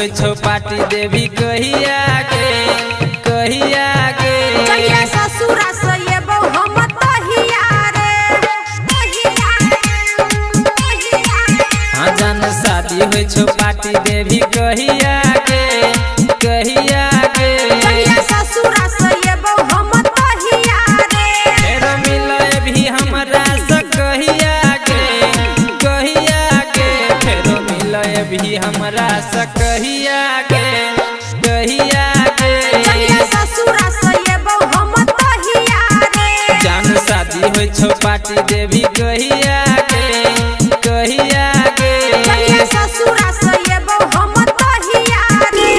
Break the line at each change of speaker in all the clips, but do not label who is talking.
होइ छौ पार्टी देवी कहिया गे, कहिया गे।
जहिया ससुरा से एबौ हम तहिया रे, तहिया तहिया।
हाँ जान शादी होइ छौ पार्टी देवी कहिया गे, कहिया गे।
जहिया ससुरा से एबौ हम तहिया रे।
फेरो मिले भी हमरा से कहिया गे, कहिया गे। फेरो मिले भी हमरा से कहिया गे, कहिया गे।
जहिया ससुरा से एबौ हम तहिया रे।
जान शादी होइ छौ पार्टी देवी कहिया गे, कहिया गे।
जहिया ससुरा से एबौ हम तहिया रे।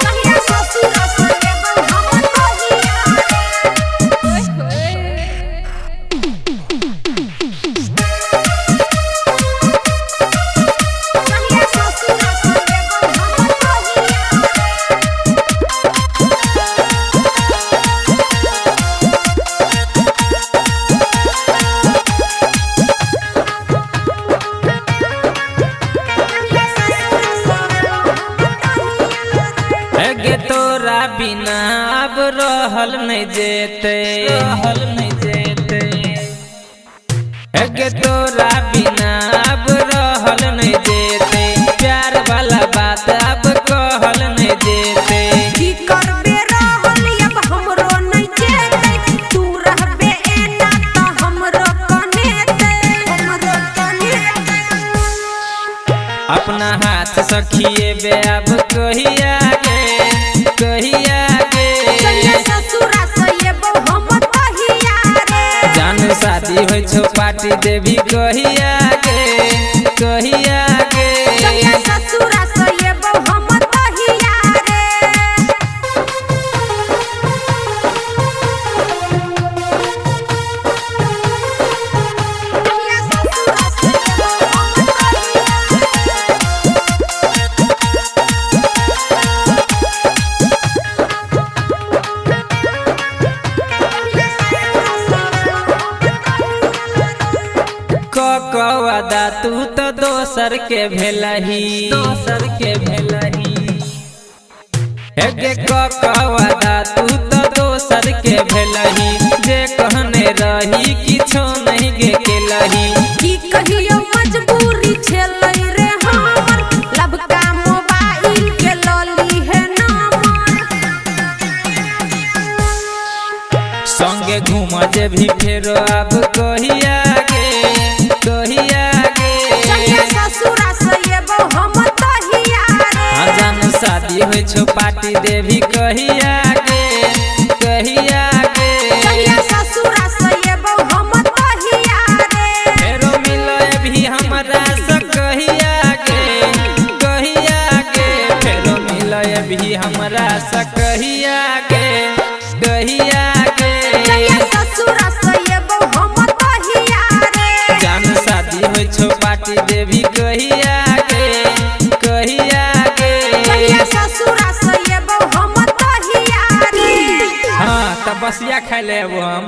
जहिया ससुरा से एबौ हम तहिया रे। जहिया ससुरा से एबौ हम तहिया रे। जहिया ससुरा से एबौ हम तहिया रे।
गे तोरा बिना अब रहल नहीं जेते, रहल नहीं जेते। गे तोरा बिना अब रहल नहीं जेते, प्यार वाला बात अब कहल नहीं जेते।
की करबे रहल अब हमरो नै जेतै, तू रहबे एना त हमरो कनेतै, हमरो कनेतै।
अपना हाथ सखिएबे अब कहिया गे, कहिया गे।
जहिया ससुरा से एबौ हम तहिया रे।
जान शादी होइ छौ पार्टी देवी कहिया गे, कहिया गे।
जहिया ससुरा से एबौ हम तहिया रे। जहिया ससुरा से एबौ हम तहिया रे। जहिया ससुरा से एबौ हम तहिया रे।
कवादा तू तो दोसर के भेलही, दोसर के भेलही। हे कवादा तू तो दोसर के भेलही, जे कहने रही किछो नहीं गे केलही।
की कहियो मजबूरी छेलै रे हमर, लबका मोबाइल के लली है नंबर।
संगे घूम जे भी फेरो अब कहिया गे, कहिया गे।
जहिया ससुरा से एबौ हम तहिया रे।
हाँ जान शादी होइ छौ पार्टी देवी कहिया गे, कहिया गे।
जहिया ससुरा से एबौ हम तहिया रे।
फेरो मिले भी हमरा से कहिया गे, कहिया गे। फेरो मिले भी हमरा से कहिया गे, कहिया गे।
जहिया ससुरा से एबौ हम तहिया रे।
जान शादी होइ छौ पार्टी देवी कहिया गे, कहिया गे।
जहिया ससुरा से एबौ हम तहिया रे।
हाँ तब बसिया खाइ ले एबो हम।